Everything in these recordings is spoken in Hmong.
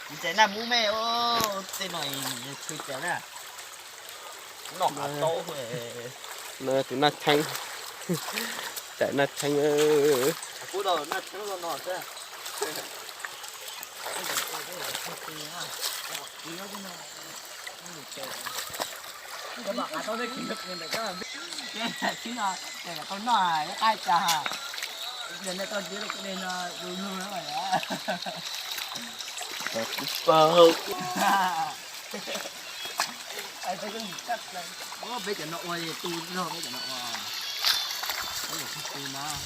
Ntses naj mub me, tej no tshwj tau na. Noj qab taub. No tus naj cheeb, tais naj cheeb. Kuv tau naj cheeb los no xwb. Tau noj, tau noj, tau noj, tau noj, tau noj. Kuv pab. Peb cov no ua tu zog, peb cov no ua, peb cov tu mas.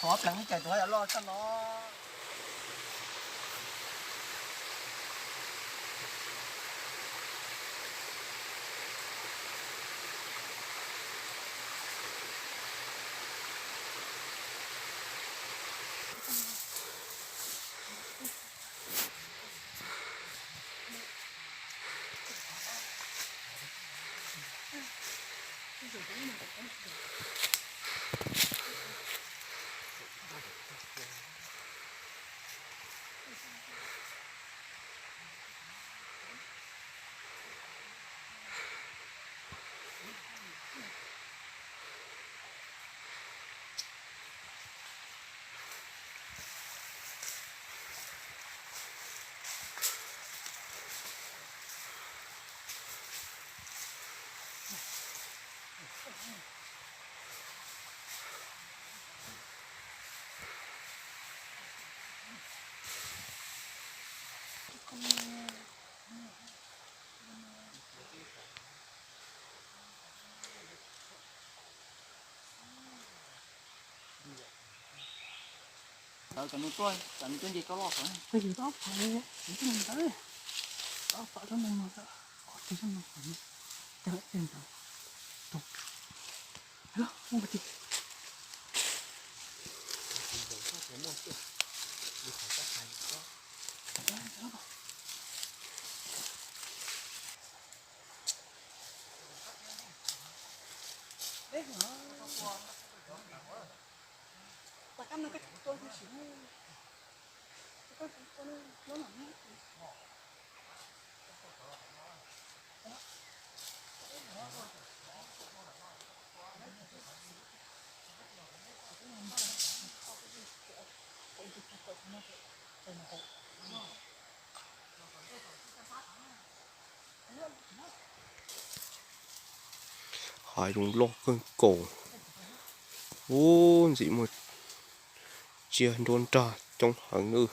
Thov pleev cais tus loj tshaj no. Tawm cov nws tuaj, cov nws tuaj nce koj loj qhov. Koj yus tau ob phav li, yus tuaj ntawd, tau ob phav tau ntawd no, qhov twg tau no qhov no, tau tau ntawd, tus, los mus ti. Hav zoov loj kawg nkaus. Ub, ntxim muaj tsiaj nruab nrag coob heev nawb.